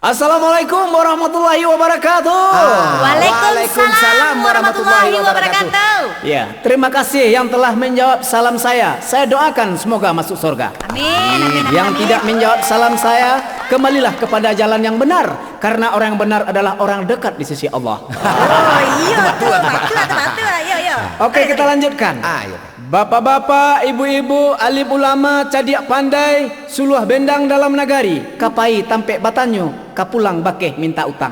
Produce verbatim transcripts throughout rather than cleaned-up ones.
Assalamualaikum warahmatullahi wabarakatuh. Ah, Waalaikumsalam warahmatullahi wabarakatuh. Ya, terima kasih yang telah menjawab salam saya. Saya doakan semoga masuk surga. Amin, amin, amin, Yang amin. tidak menjawab salam saya, kembalilah kepada jalan yang benar, karena orang yang benar adalah orang dekat di sisi Allah. Oh, iya tu, batua, tu, batua. Yo, yo. Oke, kita lanjutkan. Ah, iya. Bapak-bapak, ibu-ibu, alim ulama, cadiak pandai, suluah bendang dalam nagari, ka pai tampek batanyo, ka pulang bakeh minta utang.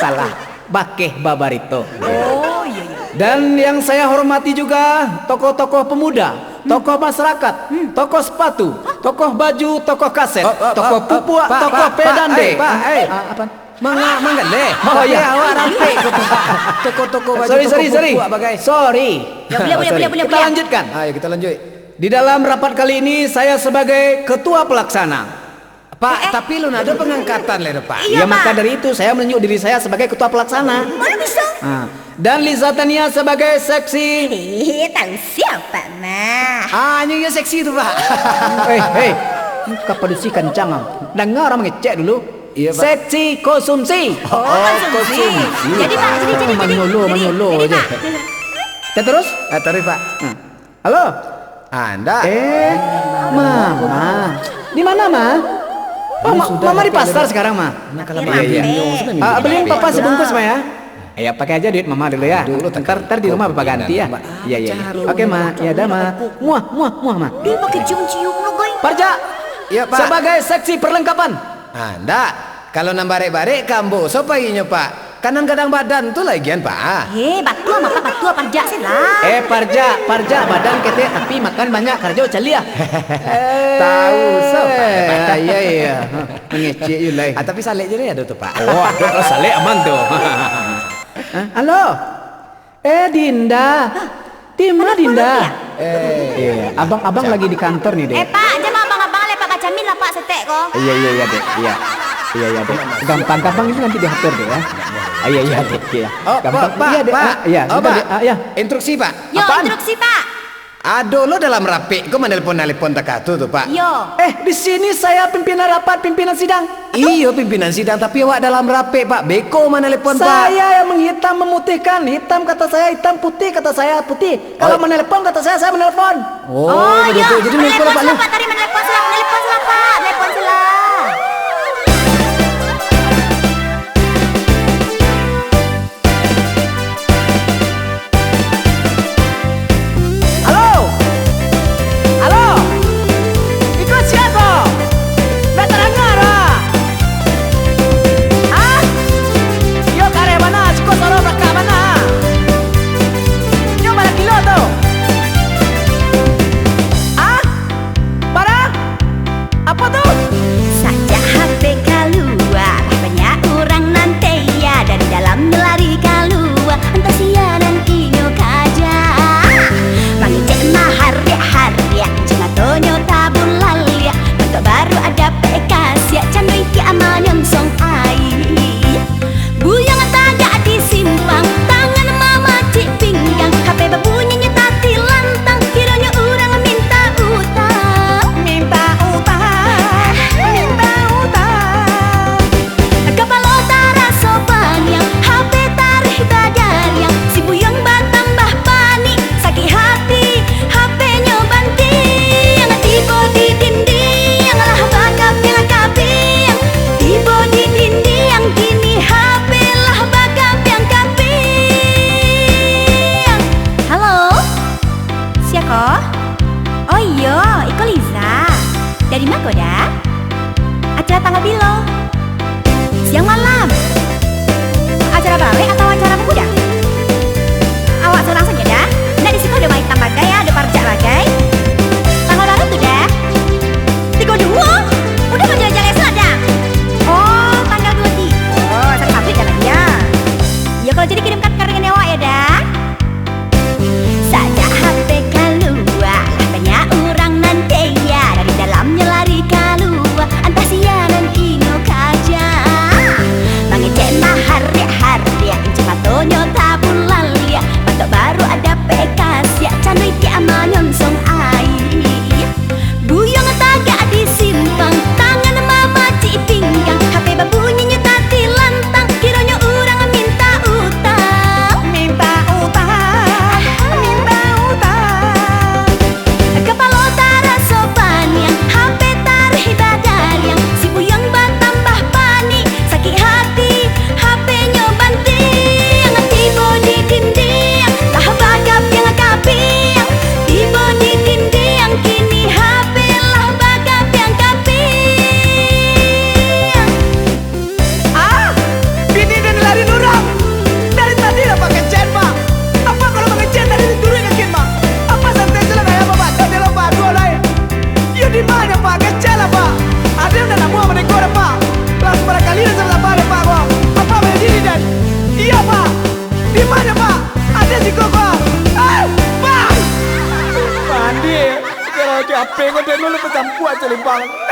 Salah. Bakeh babarito. Oh, iya, iya. Dan yang saya hormati juga, tokoh-tokoh pemuda, tokoh masyarakat, tokoh sepatu, tokoh baju, tokoh kaset, Oh, oh, tokoh oh, oh, pupuak, Pak, tokoh Pak, Pak, pedande. eh, Pak, eh. Ah, apa? Manga-, manggaleh. Oh, Tapi iya. awak rapek ko, Pak. Tokoh-tokoh baju, Sorry, tokoh sorry, sorry. pupuak bagai. Sorry. Ya, boleh, Oh, boleh, sorry. boleh, boleh, Kita boleh. lanjutkan. Ah, ya, kita lanjut. Di dalam rapat kali ini, saya sebagai ketua pelaksana. Pak, Eh, eh. tapi lun ado pangangkatan lai, Pak. Iya, Ya, maka Pak. dari itu, saya menunjuk diri saya sebagai ketua pelaksana. Mana bisa? Ah. Dan Liza Tania sebagai seksi. Eh, tahu siapa, mah? Ah, nyo, nyo seksi tu, Pak. Eh, eh. Ka padusi kancang, ah. Danga urang mangecek dulu. Iya, Pak. Seksi konsumsi. Oh, Oh, konsumsi. konsumsi. Jadi, Pak, jadi, jadi, jadi. Manyolo, Jadi, manyolo jadi, aja. Pak. Kita terus? Ah, tarik, Pak. Hmm. Halo? Ah, ndak. Eh, Mama. Di mana, Ma? Oh, Ini ma-, sudah Mama di dipakai pasar dulu. sekarang, Ma? Nah, kalau Iya, Mama iya. bingung, sudah Ah, minum beliin kopi. Papa sebungkus, Ma, ya. Ya, pakai aja duit Mama dulu, ya. Dulu, Ntar, ntar di rumah Papa ganti, ya. Iya, iya, iya. Oke, Ma. Ya, dah, Ma. Muah, muah, muah, Ma. Dia pakai cium-cium lo, guys. Parja. Iya, Pak. Sebagai seksi perlengkapan. Ah, ndak. Kalau nan barek-barek, ka ambo so painyo, Pak. Kan nan gadang badan tu lagian, Pak. Ye, batua, Mama, batua, Parja, sih lah. Eh, Parja, Parja, badan ketek, tapi makan banyak, karajo caliah. Tahu, so, Pak. Eh, iya, iya. Mangecek je, lai. Ah, tapi salek je, lai, ado tu, Pak. Oh, ado lah salek, aman tu. Hah? Halo? Eh, Dinda. Hah? Di ma, Dinda? Telepon lagi, ya? Eh, Iya, abang-abang lagi di kantor nih, Dek. Eh, Pak, jan abang-abang, lai, Pak, ka Camin lah, Pak, setek ko. Iya, iya, iya, Dek. Iya. Iya, iya, Dek. Gampang-gampang itu nanti diatur, Dek, ya. Ah, iya, iya, Dek. Iya. Oh, Gampang. Pak, Pak, Iya, Dek. Pak. Ah, iya. Oh, Sebentar, Pak. Dek. Ah, iya. Instruksi, Pak. Yo, Apaan? instruksi, Pak. Ado lo dalam rapek ko manelepon-nalepon takah tu, tu, Pak. Yo. Eh, di sini saya pimpinan rapat, pimpinan sidang. Iyo, pimpinan sidang, tapi awak dalam rapek, Pak. Beko manelepon, Pak. Saya yang menghitam memutihkan. Hitam kata saya hitam, putih kata saya putih. Kalau Oh. manelepon kata saya, saya manelepon. Oh, Oh, betul. iyo. Jadi manelepon Manelepon lah, Pak, lu. selamat tadi, manelepon selamat, manelepon selamat, manelepon selamat. Halo? Halo? Iko sia ko? Ndak tadanga doh. Hah? Iyo kareh bana, siko suaro balakak bana. Nyo bara kilo tu? Hah? Bara? Apo tu? Sajak H P kalua, banyak urang nan taya, dari dalam lari kalua, antah sia nan inyo kaja. Mangecek mahariak-hariak, jo matonyo tabulaliak, bantuak baru dapek kasiak, cando ikiak manyonsong aia. Buyuang tagak di simpang, tangan mamacik pinggang, H P babunyi nyo tatilantang, kironyo urang minta utang. Minta utang, minta utang. Kapalo taraso paniang, H P taruih badariang, si buyuang batambah panik, sakik hati, H P-nyo bantiang, tibo di dindiang, lah bakapiang-kapiang. Tibo di dindiang, kini H P lah bakapiang-kapiang. Halo? Sia ko? Oh iyo, iko Liza. Dari ma ko, Da? Acara tanggal pilo? Siang malam? Acara barek atau acara pemuda? Awak surang sajo, Da. Ndak di siko ado Maitam bagai, ado Parjak bagai. Tanggal bara tu, Da? Tigo duo? Udah bajaleh-jaleh sudah, Da. Oh, tanggal duo tigo. Satu-satu jalan dia. Ya, kalau jadi kirim kad ka rekening awak ya, Da. Sajak H P kalua, lah banyak urang nan taya, dari dalamnyo lari kalua, antah sia nan inyo kaja. Mangecek mahariak-hariak, jo Bang.